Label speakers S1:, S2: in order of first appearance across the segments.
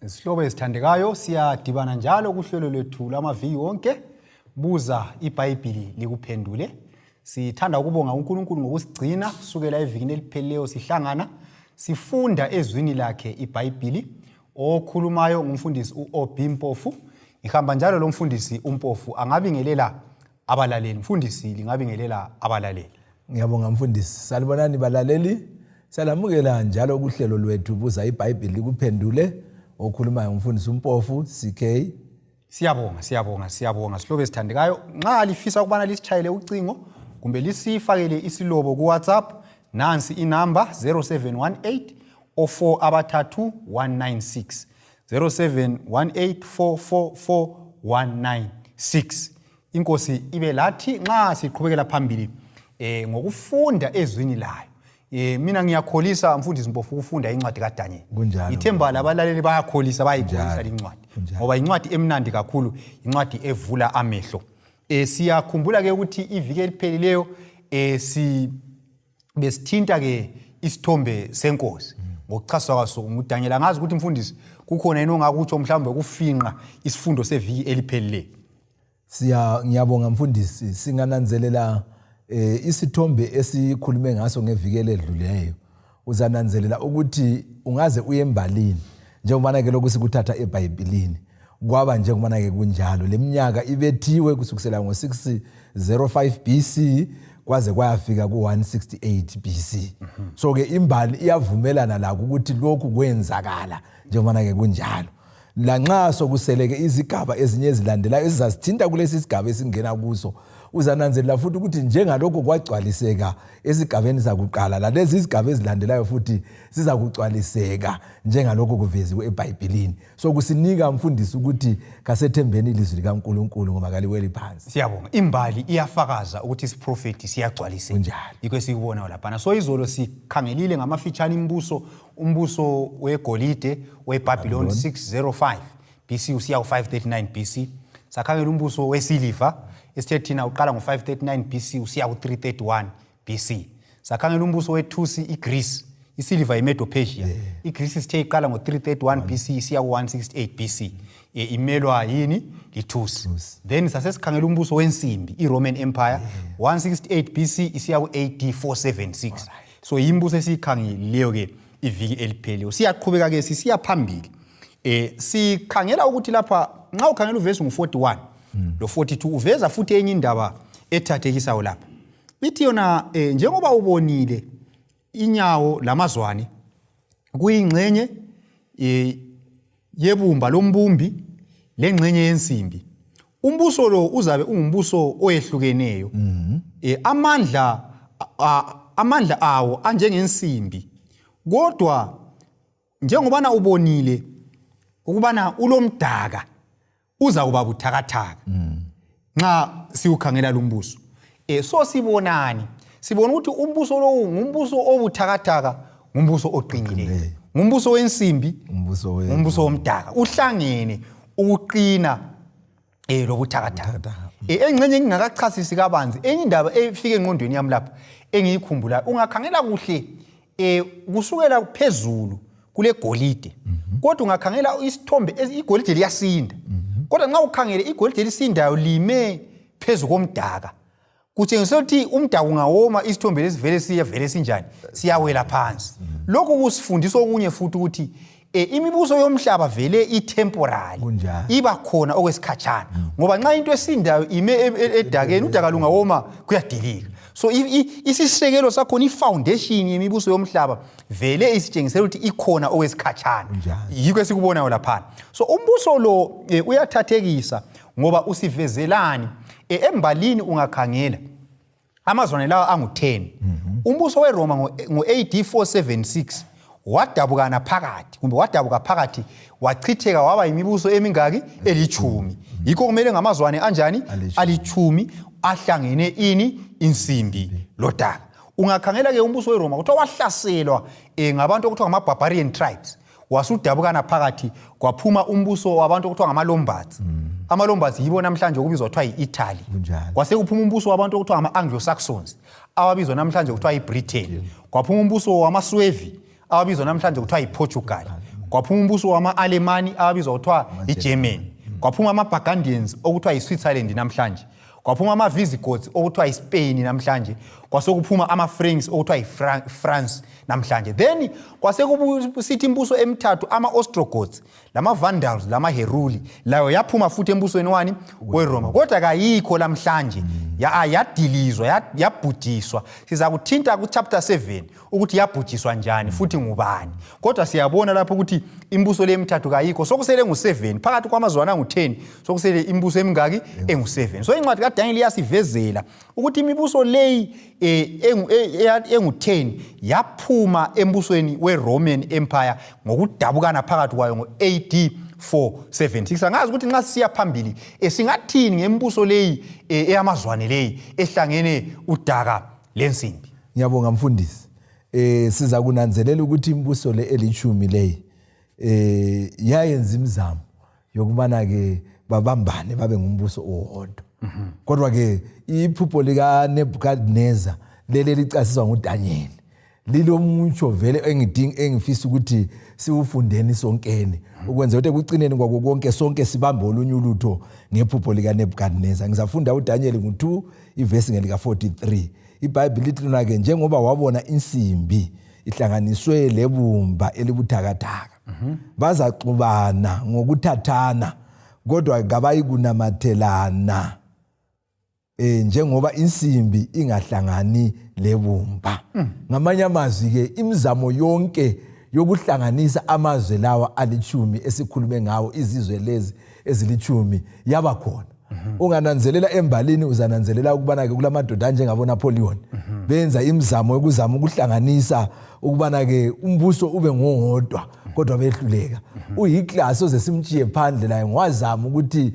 S1: Sihlobo esithandekayo siyadibana njalo kuhlelo lwethu lamaviki wonke buza iBhayibhili likuphendule. Sithanda ukubonga uNkulunkulu ngokusigcina kusukela evikini eliphelileyo sihlangana sifunda ezwini lakhe iBhayibhili. Okhulumayo ngumfundisi uOB Mpofu. Ihamba njalo lo mfundisi uMpofu angabingelela abalaleli. Mfundisi lingabingelela abalaleli.
S2: Ngiyabonga mfundisi. Salibonani balaleli. Salamukela njalo kuhlelo lwethu buza iBhayibhili likuphendule. Okhulumayo umfundisi uMpofu CK.
S1: Siyabonga sihlobo esithandekayo. Nxa lifisa ukubana lisitshayele ucingo kumbe lisifakele isilobo ku WhatsApp, nansi inamba 0718 04 abathathu 196 0718 444 Inkosi ibe lathi nxa siqhubekela phambili ngokufunda ezwini layo. Mina ngiyakholisa mfundisi Mpofu ukufunda incwadi kaDanyeli. Ithemba labalaleli bayakholisa bayikholisa incwadi ngoba incwadi emnandi kakhulu, incwadi evula amehlo. Siyakhumbula ke ukuthi iviki eliphelileyo besithinta ke isithombe senkosi ngokuchaswa kwaso nguDanyeli. Ngazi ukuthi mfundisi kukhona yini ongakutsho mhlawumbe kufinqa isifundo seviki eliphelileyo.
S2: Ngiyabonga mfundisi, singananzelela isithombe esikhulume ngaso ngeviki eledluleyo. Uzananzelela ukuthi ungaze uye embalini njengoba ke lokhu sikuthatha eBhayibhelini kwaba njengoba ke kunjalo. Leminyaka ibethiwe kusukela ngo605 BC kwaze kwayafika ku168 BC. So ke imbali iyavumelana lakho ukuthi lokhu kwenzakala njengoba ke kunjalo. Lanxa sokuseleke izigaba ezinye ezilandelayo ezizasithinta kulesi sigaba esingena kuso, uzananzelela futhi ukuthi njengalokho kwagcwaliseka esigabeni sakuqala, lalezi izigaba ezilandelayo futhi siza kugcwaliseka njengalokho kuveziwe eBhayibhelini. So kusinika mfundisi ukuthi kasethembeni ilizwi likaNkulunkulu ngoba kaliweli phansi.
S1: Siyabonga. Imbali iyafakaza ukuthi isiprofeti siyagcwaliseka.
S2: Kunjalo.
S1: Yikho sikubona lapha. So izolo sikhangelile ngamafitshane umbuso wegolide weBabylon 605 BC usiya ku539 BC. Sakhangela umbuso wesiliva esithethina uqala ngo539 BC usiya ku331 BC. Sakhangela umbuso wethusi iGreece, isiliva iMedo-Persia. iGreece sithe iqala ngo331 BC isiya ku168 BC. Imelwa yini? Lithusi. Then sasesikhangela umbuso wensimbi iRoman Empire 168 BC isiya ku AD 476. So imbuso esikhangelileyo ke iviki eliphelileyo. Siyaqhubeka ke sisiya phambili. Sikhangela ukuthi lapha nxa ukhangela uvesi ngu41 lo 42 uveza futhi enye indaba ethathekisayo lapha. Bithi yona njengoba ubonile inyawo lamazwane kuyingxenye yebumba lombumbi lengxenye yensimbi. Umbuso lo uzabe ungumbuso oyehlukeneyo. Amandla awo anjengensimbi. Kodwa njengobana ubonile ukubana ulomdaka uza kuba buthakathaka nxa siukhangela lumbuso. So sibonani? Sibona ukuthi umbuso lo ngumbuso obuthakathaka, ngumbuso oqinileyo. Ngumbuso wensimbi, ngumbuso womdaka. Uhlangene ukuqina lobuthakathaka. Engxenye ngingakachasisi kabanzi enye indaba efike engqondweni yami lapha engiyikhumbula. Ungakhangela kuhle kusukela phezulu kule golide. Kodwa ungakhangela isithombe igolide liyasinda. Kodwa nxa ukhangele igolide lisindayo lime phezu komdaka, kutshengisa ukuthi umdaka ungawoma isithombe lesivele siyavele sinjani, siyawela phansi. Lokho kusifundisa okunye futhi ukuthi imibuso yomhlaba vele itemporary, iba khona okwesikhatshana. Ngoba nxa into esindayo ime edakeni udaka lungawoma kuyadilika. So isisekelo sakhona ifoundation yemibuso yomhlaba vele isitshengisela ukuthi ikhona okwesikhatshana. Yikho esikubonayo lapha. So umbuso lo uyathathekisa ngoba usivezelani embalini. Ungakhangela amazwane lawa angu10. Umbuso weRoma ngo-AD 476 wadabukana phakathi wachitheka waba yimibuso emingaki elithumi. Yikho kumele ngamazwane anjani alithumi ahlangene insimbi lodaka. Ungakhangela ke umbuso weRoma kuthiwa wahlaselwa ngabantu okuthiwa ngama-barbarian tribes. Wasudabukana phakathi kwaphuma umbuso wabantu okuthiwa ngama-Lombards. Ama-Lombards yibo namhlanje okubizwa kuthiwa yi-Italy. Kwase kuphuma umbuso wabantu okuthiwa ngama-Anglo-Saxons ababizwa namhlanje kuthiwa yi-Britain. Kwaphuma umbuso wama-Suevi ababizwa namhlanje kuthiwa yi-Portugal. kwaphuma umbuso wama-Alemani abizwa kuthiwa i-Germany, kwaphuma ama-Burgundians okuthiwa i-Switzerland namhlanje, kwaphuma ama-Visigoths okuthiwa i-Spain namhlanje, kwasekuphuma ama-Franks okuthiwa i-France namhlanje. Then kwasekusithi imbuso emithathu ama-Ostrogoths, lama-Vandals, lama-Heruli, layo yaphuma futhi embusweni wani weRoma. Kodwa kayikho namhlanje, yadilizwa, yabhujiswa. Siza kuthinta ku-chapter 7 ukuthi yabhujiswa njani futhi ngubani. Kodwa siyabona lapho ukuthi imbuso le emithathu kayikho, sokusele ngu-7 phakathi kwamazwana angu-10, sokusele imbuso emingaki engu-7. So incwadi kaDaniel iyasivezela ukuthi imibuso leyi engu-10 yaphuma embusweni we-Roman Empire ngokudabukana phakathi kwayo ngo-AD 476. Angazi ukuthi nxa siya phambili singathini ngembuso leyi eyamazwane leyi ehlangene udaka lensimbi.
S2: Ngiyabonga mfundisi. Siza kunanzelela ukuthi imbuso le elithumi leyi yayenza imizamo yokubana ke babambane babe ngumbuso owodwa. Kodwa ke iphupho lika Nebukadnezar leli licasiswa nguDaniel lilomutsho vele engifisa ukuthi siwufundeni sonkeni ukwenza ukuthi ekucineni kwako konke sonke sibambe olunye ulutho ngephupho lika Nebukadnezar. Ngizafunda uDaniel ngo-2 ivesi ngelika 43. iBhayibheli lithi lona ke njengoba wabona insimbi ihlanganiswe lebumba elibuthakathaka bazaxubana ngokuthathana kodwa kabayikunamathelana njengoba insimbi ingahlangani lebumba. Ngamanye amazwi ke imizamo yonke yokuhlanganisa amazwe lawa alithumi esikhulume ngawo izizwe lezi ezilithumi yaba khona. Ungananzelela embalini uzananzelela ukubana ke kulamadoda njengabo Napoleon benza imizamo yokuzama ukuhlanganisa ukubana ke umbuso ube ngowodwa kodwa behluleka. UHitler soze simtshiye phandle naye ngwazama ukuthi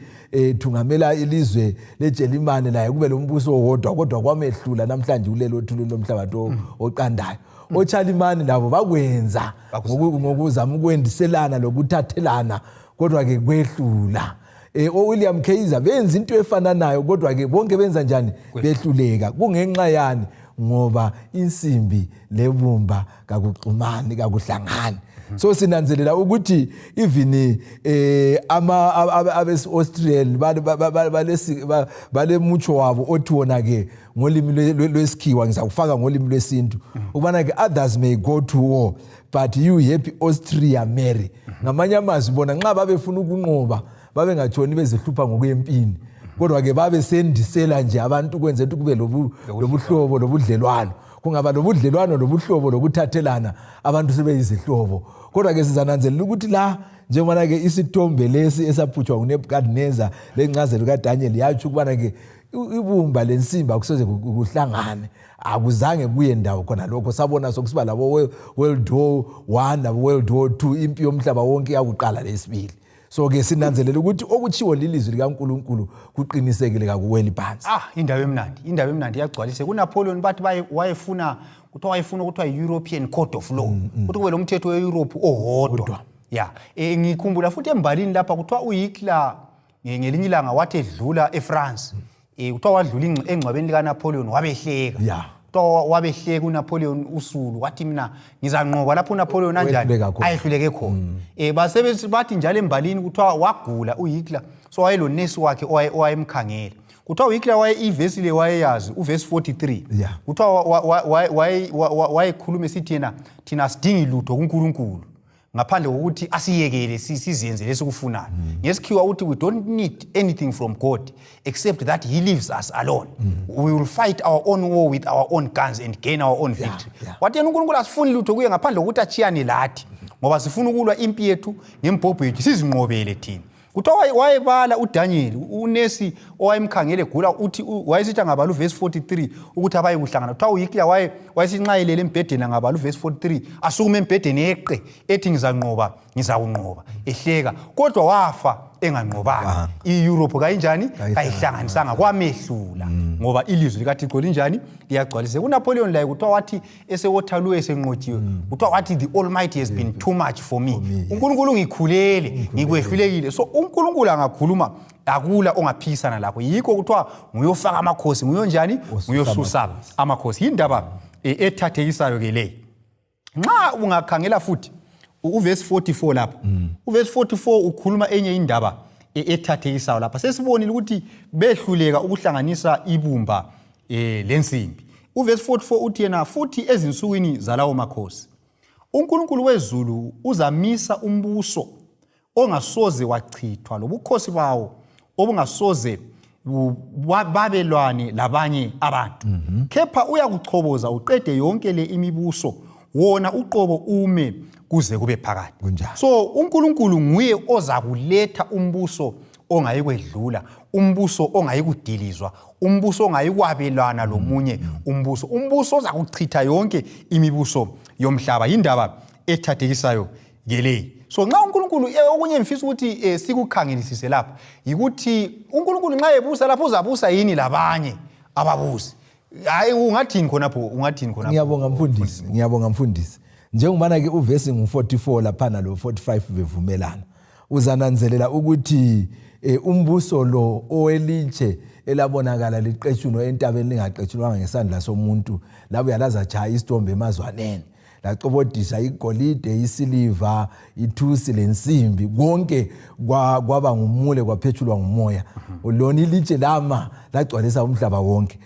S2: thungamela ilizwe leJalimane naye kube lombuso owodwa kodwa kwamehlula namhlanje kulelo thulu lomhlabathi oqandayo. OChalimani labo bakwenza ngokuzama ukwendiselana lokuthathelana kodwa ke kwehlula. William Kaiser benza into efananayo kodwa ke bonke benza njani behluleka. Kungenxa yani ngoba insimbi lebumba kakuxumani kakuhlangani. So sinanzelela ukuthi even abes-Austrian bale mucho wabo othi wona ke ngolimi lwesikhiwa ngizakufaka ngolimi lwesintu ukubana ke others may go to war but you happy Austria marry. Ngamanye amazwi bona nxa babefuna ukunqoba babe ngatshoni bezihlupha ngokuyempini kodwa ke babe sendisela nje abantu kwenze ukuthi kube lobuhlobo lobudlelwano. Kungaba lobudlelwano lobuhlobo lokuthathelana abantu sebeyizihlobo. Kodwa ke sizananzelela ukuthi la njengoba ke isithombe lesi esaphutshwa nguNebukadnezar lencazelo kaDaniel yatsho ukubana ke ibumba lensimbi akusoze kuhlangane akuzange kuye ndawo khona lokho. Sabona sokusiba labo World War 1 labo World War 2 impi yomhlaba wonke yakuqala lesibili. So ke sinanzelela ukuthi okuchiwo lilizwi likaNkulunkulu kuqinisekile kakuweli phansi.
S1: Indaba emnandi yagcwalise. kuNapoleon bathi wayefuna ukuthiwa i-European Court of Law ukuthi kube lo mthetho we-Europe owodwa. Ngikhumbula futhi embalini lapha kuthiwa uHitler ngelinye ilanga wathi edlula eFrance kuthiwa wadlula engcwabeni likaNapoleon wabehleka. Kuthiwa wabehleka uNapoleon usulu wathi mina ngizanqoba lapho uNapoleon anjani ayehluleke khona. Bathi njalo embalini kuthiwa wagula uHitler so wayelonesi wakhe owayemkhangela. Kuthiwa uHitler ivesi le wayeyazi uvesi 43. Kuthiwa wayekhuluma esithi thina sidingi lutho kuNkulunkulu ngaphandle kokuthi asiyekele sizenze lesikufunayo. Ngesikhiwa uthi we don't need anything from God except that he leaves us alone. We will fight our own war with our own guns and gain our own victory. Wathi uNkulunkulu asifuni lutho kuye ngaphandle kokuthi achiyane lathi ngoba sifuna ukulwa impi yethu ngembhobho yethu sizinqobele thina. Kuthiwa wayebala uDaniel unesi owayemkhangele egula uthi wayesithi angabala uvesi 43 ukuthi abaye kuhlangana. Kuthiwa uHitler wayesinxayelele embhedeni angabala uvesi 43 asukume embhedeni eqe ethi ngizanqoba ehleka kodwa wafa enganqobanga. I-Europe kayinjani kayihlanganisanga kwamehlula ngoba ilizwi likaThixo linjani liyagcwalise. kuNapoleon laye kuthiwa wathi eseWaterloo esenqotshiwe kuthiwa wathi the Almighty has been too much for me. uNkulunkulu ngikhulele ngikwehlulekile. So uNkulunkulu angakhuluma akula ongaphikisana lakho. Yikho kuthiwa nguyofaka amakhosi nguyonjani nguyosusa amakhosi. Yindaba ethathekisayo ke leyo. Nxa ungakhangela futhi uverse 44 lapha. Uverse 44 ukhuluma enye indaba ethathekisayo lapha. Sesibonile ukuthi behluleka ukuhlanganisa ibumba lensimbi. Uverse 44 uthi yena futhi ezinsukwini zalawo makhosi uNkulunkulu wezulu uzamisa umbuso ongasoze wachithwa lobukhosi bawo obungasoze babelwane labanye abantu. Kepha uyakuchoboza uqede yonke le imibuso wona uqobo ume kuze kube phakade. So uNkulunkulu nguye ozakuletha umbuso ongayikwedlula, umbuso ongayikudilizwa, umbuso ongayikwabelana lomunye umbuso, umbuso ozakuchitha yonke imibuso yomhlaba. Indaba ethathekisayo ngeleyi. So nxa uNkulunkulu okunye ngifisa ukuthi sikukhangelisise lapha yikuthi uNkulunkulu nxa ebusa lapho uzabusa yini labanye ababusi. Hayi ungathini khonapho, ungathini khonapho.
S2: Ngiyabonga mfundisi. Njengobana ke uverse ngu44 lapha na lo 45 bevumelana. Uzananzelela ukuthi umbuso lo owelitshe elabonakala liqetshunwa entabeni lingaqetshunwanga ngesandla somuntu labo yalaza chaya isithombe emazwaneni. Lacobodisa igolide, isiliva, ithusi lensimbi konke kwaba ngumule kwaphethulwa ngumoya. Lona ilitshe lama lagcwalisa umhlaba wonke.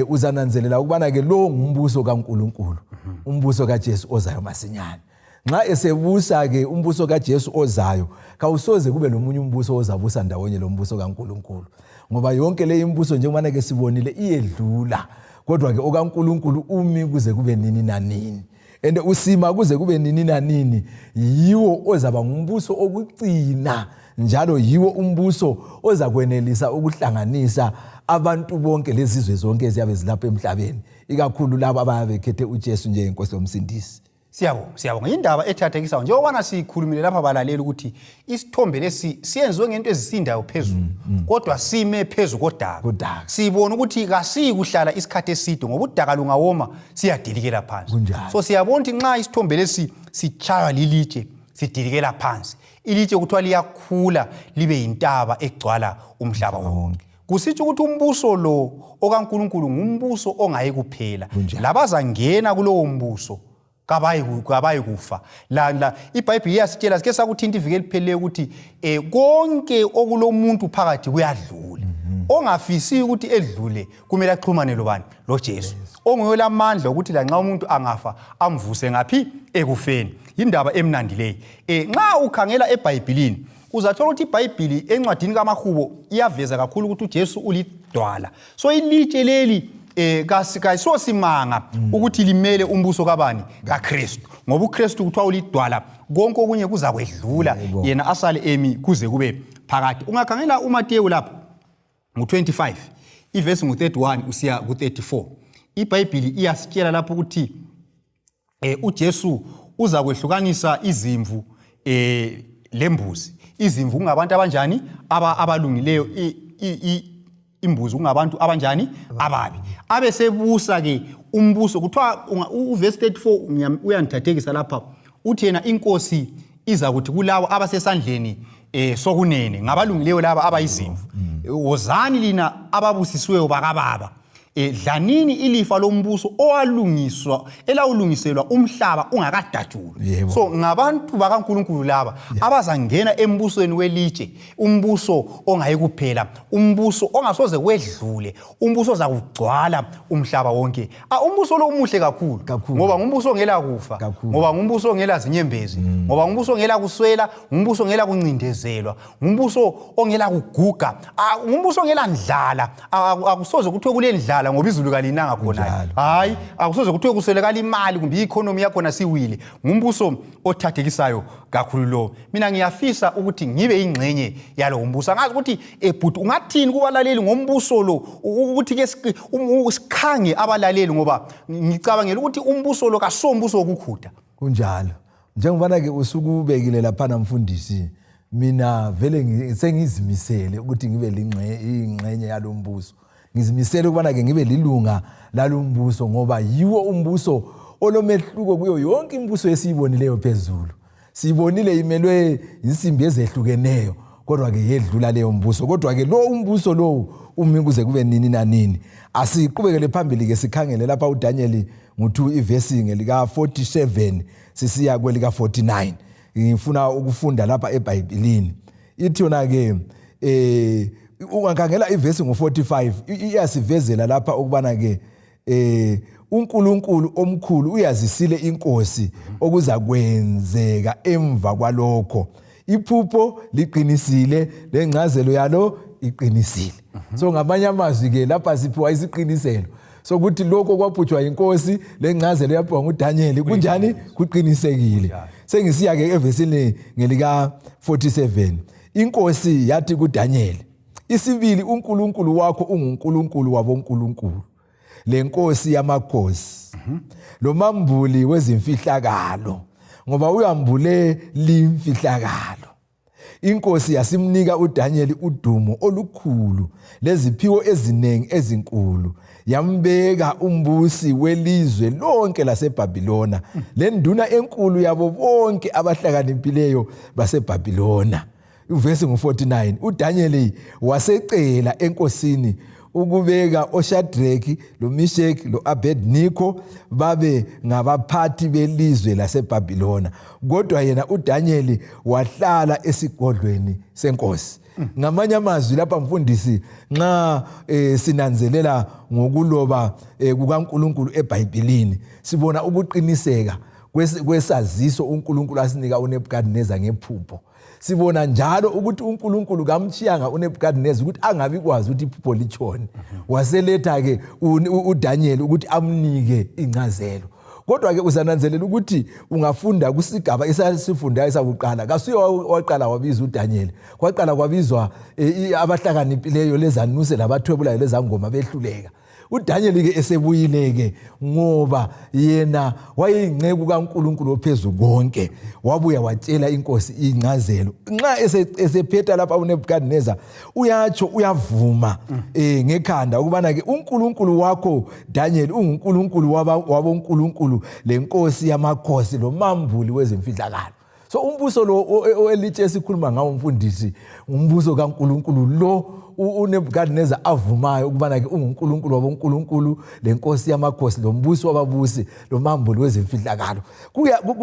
S2: Uzananzelela ukubana ke lo ngumbuso kaNkulunkulu, umbuso kaJesu ozayo masinyane. Nxa esebusa ke umbuso kaJesu ozayo kawusoze kube nomunye umbuso ozabusa ndawonye lo mbuso kaNkulunkulu, ngoba yonke le imbuso njengoba ke sibonile iyedlula, kodwa ke okaNkulunkulu umi kuze kube nini nanini. And usima kuze kube nini nanini yiwo ozaba ngumbuso okucina, njalo yiwo umbuso ozakwenelisa ukuhlanganisa abantu bonke lezizwe zonke eziyabe zilapha emhlabeni, ikakhulu labo ababekhethe uJesu njengenkosi yomsindisi.
S1: Siyabonga indaba ethathekisayo njengoba sikhulumile lapha balaleli ukuthi isithombe lesi siyenziwe ngento ezisindayo phezulu, kodwa sime phezulu kodaka. Sibona ukuthi kasikuhlala isikhathi eside ngoba udaka lungawoma siyadilikela phansi. So siyabona ukuthi nxa isithombe lesi sichaywa lilitshe sidilikela phansi, ilitshe kuthiwa liyakhula libe yintaba egcwala umhlaba wonke. Kusitsho ukuthi umbuso lo okaNkulunkulu ngumbuso ongayikuphela. Labazangena kulowo mbuso kabayi kufa. La iBhayibheli iyasitshela sike sakuthinta iviki elipheleleyo ukuthi konke okulomuntu phakathi kuyadlula. Ongafisi ukuthi edlule kumele axhumane lobani? LoJesu. Onguye lamandla ukuthi la nxa umuntu angafa amvuse ngaphi? Ekufeni. Indaba emnandi leyo. Nxa ukhangela eBhayibhelini uzathola ukuthi iBhayibheli encwadini kaMahubo iyaveza kakhulu ukuthi uJesu ulidwala. So ilitshe leli kayiso simanga ukuthi limele umbuso kabani? kaKristu. Ngoba uKristu kuthiwa ulidwala, konke okunye kuza kwedlula, yena asale emi kuze kube phakade. Ungakhangela uMateyu lapha ngu25 iverse ngu31 usiya ku34. iBhayibheli iyasitshela lapho ukuthi uJesu uza kwehlukanisa izimvu lembuzi. Izimvu ngabantu abanjani? Abalungileyo. Imbuzi kungabantu abanjani? Ababi. Abesebusa ke umbuso kuthiwa uverse 34 uyandithathekisa lapha uthi yena inkosi iza kuthi kulabo abasesandleni sokunene ngabalungileyo laba abayizimvu, wozani lina ababusisiweyo bakababa, dlanini ilifa lombuso elawulungiselwa umhlaba ungakadatshulwa. So ngabantu bakaNkulunkulu laba abazangena embusweni welitshe, umbuso ongayikuphela, umbuso ongasoze wedlule, umbuso ozakugcwala umhlaba wonke. Umbuso lo umuhle kakhulu ngoba ngumbuso ongela kufa, ngoba ngumbuso ongela zinyembezi, ngoba ngumbuso ongela kuswela, ngumbuso ongela kuncindezelwa, ngumbuso ongela kuguga, ngumbuso ongela ndlala. Akusoze kuthiwe kule ndlala ngoba izulu kalinanga khona. Hayi, akusoze kuthiwe kuswelakala imali kumbe economy yakhona siwile. Ngumbuso othathekisayo kakhulu lo. Mina ngiyafisa ukuthi ngibe ingxenye yalo umbuso. Ngazi ukuthi ebhuti ungathini kubalaleli ngombuso lo ukuthi ke sikhange abalaleli, ngoba ngicabangela ukuthi umbuso lo kasombuso wokukhutha.
S2: Kunjalo. Njengoba ke usukubekile lapha namfundisi, mina vele sengizimisele ukuthi ngibe ingxenye yalo mbuso. Ngizimisele ukubana ke ngibe lilunga lalumbuso, ngoba yiwo umbuso olomehluko kuyo yonke imbuso esiyibonileyo phezulu. Sibonile imelwe insimbi ezehlukeneyo, kodwa ke yedlula leyo mbuso. Kodwa ke lo umbuso lo umi kuze kube nini nanini. Asiqhubekele phambili ke sikhangele lapha uDaniel ngo2 iverse ngelika 47 sisiya kwelika 49. ngifuna ukufunda lapha eBhayibhelini. Ithi yona ke ungakhangela ivesi ngo45 iyasivezela lapha ukubana ke uNkulunkulu omkhulu uyazisile inkosi okuza kwenzeka emva kwalokho. Iphupho liqinisile lengcazelo yalo iqinisile. So ngamanye amazwi ke lapha siphiwa isiqiniselo sokuthi lokho kwaphutshwa inkosi lengcazelo yaphiwa nguDaniel kunjani kuqinisekile. Sengisiya ke evesini ngelika 47. Inkosi yathi kuDaniel, isibili uNkulunkulu wakho unguNkulunkulu wabonkulunkulu, lenkosi yamakhosi, lo mambuli wezimfihlakalo, ngoba uyambule limfihlakalo. Inkosi yasimnika uDaniel udumo olukhulu leziphiwo ezinengi ezinkulu, yambeka umbusi welizwe lonke laseBhabhilona lenduna enkulu yabo bonke abahlakaniphileyo baseBhabhilona. Uvesi ngu49, uDaniel wasecela enkosini ukubeka oShadraki loMeshaki loAbednego babe ngabaphathi belizwe laseBhabhilona, kodwa yena uDaniel wahlala esigodlweni senkosi. Ngamanye amazwi lapha mfundisi, nxa sinanzelela ngokuloba kukaNkulunkulu eBhayibhelini, sibona ukuqiniseka kwesaziso uNkulunkulu asinika uNebukadneza ngephupho. Sibona njalo ukuthi uNkulunkulu kamtshiyanga uNebukadneza ukuthi angabi kwazi ukuthi iphupho litshoni. Waseletha ke uDaniel ukuthi amnike incazelo. Kodwa ke uzananzelela ukuthi ungafunda kusigaba esasifundayo sakuqala, kasuye waqala wabiza uDaniel. Kwaqala kwabizwa abahlakaniphileyo lezanuse labathwebulayo lezangoma behluleka. uDaniel ke esebuyile ke ngoba yena wayeyinceku kaNkulunkulu ophezulu konke, wabuya watshela inkosi incazelo. Nxa esephetha lapha uNebukadneza uyatsho uyavuma ngekhanda ukubana ke uNkulunkulu wakho Daniel unguNkulunkulu wabonkulunkulu, lenkosi yamakhosi lomambuli wezimfihlakalo. So umbuso lo elitshe esikhuluma ngawo mfundisi, umbuso kaNkulunkulu lo uNebukadneza avumayo ukubana ke unguNkulunkulu wabonkulunkulu, lenkosi yamakhosi lombuso wababusi lomambuli wezimfihlakalo.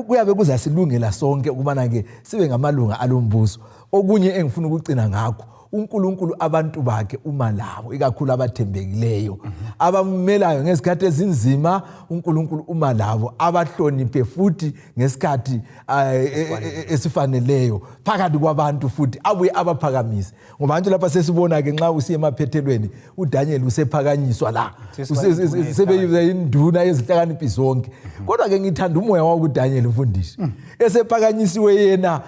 S2: Kuyabe kuzasilungela sonke ukubana ke sibe ngamalunga alombuso. Okunye engifuna ukucina ngakho, uNkulunkulu abantu bakhe uma labo, ikakhulu abathembekileyo, abamelayo ngesikhathi ezinzima, uNkulunkulu uma labo, abahloniphe futhi ngesikhathi esifaneleyo phakathi kwabantu, futhi abuye abaphakamise. Ngoba manje lapha sesibona ke nxa usiye emaphethelweni uDaniel usephakanyiswa la, sebeyinduna yezihlakaniphi zonke. Kodwa ke ngithanda umoya wawo kuDaniel mfundisi, esephakanyisiwe yena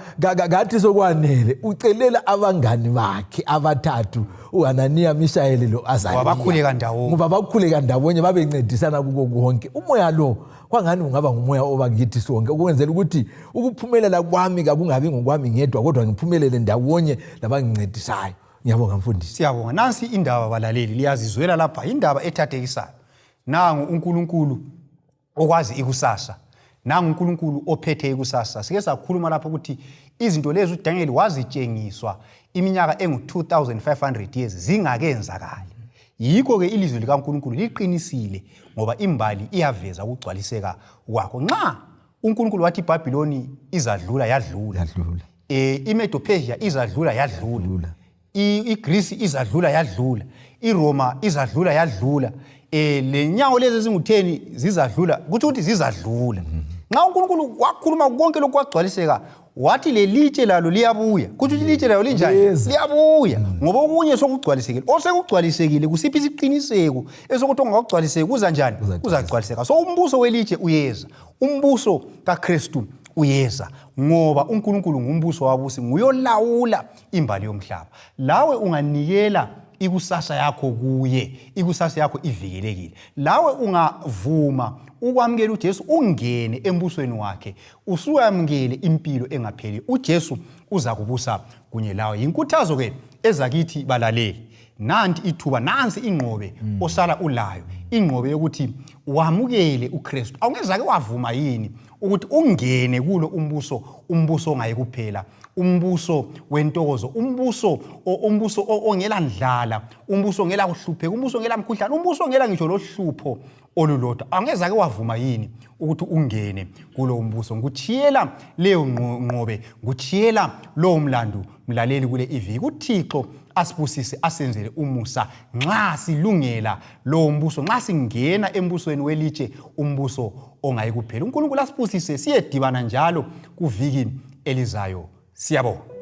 S2: ngathi sokwanele ucelela abangani bakhe abathathu, uHananiya, Mishaeli loAzariya, ngoba bakhuleka ndawonye babencedisana kuko konke. Umoya lo kwangani ungaba ngumoya obakithi sonke, ukwenzela ukuthi ukuphumelela kwami kakungabi ngokwami ngedwa, kodwa ngiphumelele ndawonye labangincedisayo. Ngiyabonga mfundisi.
S1: Siyabonga. Nansi indaba balaleli liyazizwela lapha, indaba ethathekisayo. Nangu uNkulunkulu okwazi ikusasa, nangu uNkulunkulu ophethe ikusasa. Sike sakhuluma lapha ukuthi izinto lezi uDaniel wazitshengiswa iminyaka engu-2500 years zingakenzakali. Yikho ke ilizwi likaNkulunkulu liqinisile, ngoba imbali iyaveza ukugcwaliseka kwakho. Nxa uNkulunkulu wathi iBhabhiloni izadlula yadlula, iMedo-Persia izadlula yadlula, iGreece izadlula yadlula, iRoma izadlula yadlula, lenyawo lezi ezingu10 zizadlula, kuthi ukuthi zizadlula. Nxa uNkulunkulu wakhuluma konke lokhu kwagcwaliseka, wathi lelitshe lalo liyabuya. Kuthi ilitshe lalo linjani? Liyabuya. Ngoba okunye sokugcwalisekile, osekugcwalisekile kusiphi isiqiniseko esokuthi ongakugcwaliseki kuza njani? Kuzagcwaliseka. So umbuso welitshe uyeza, umbuso kaKristu uyeza, ngoba uNkulunkulu ngumbuso wabusi, nguyolawula imbali yomhlaba. Lawe unganikela ikusasa yakho kuye, ikusasa yakho ivikelekile. Lawe ungavuma ukwamukela uJesu, ungene embusweni wakhe, usuyamukele impilo engapheli, uJesu uza kubusa kunye lawe. Inkuthazo ke ezakithi balaleli, nanti ithuba, nansi ingqobe osala ulayo, ingqobe yokuthi wamukele uKristu. Awungezake wavuma yini ukuthi ungene kulo umbuso ongayikuphela, umbuso wentokozo, umbuso ongela ndlala, umbuso ongela kuhlupheka, umbuso ongela mkhuhlane, umbuso ongela ngisho lohlupho olulodwa. Angeze ake wavuma yini ukuthi ungene kulo mbuso? Nguchiyela leyo ngqobe, nguchiyela lo mlando mlaleli kule iviki. uThixo asibusise, asenzele umusa nxa silungela lo mbuso, nxa singena embusweni welitshe, umbuso ongayikuphela. uNkulunkulu asibusise, siyedibana njalo kuviki elizayo. Siyabonga.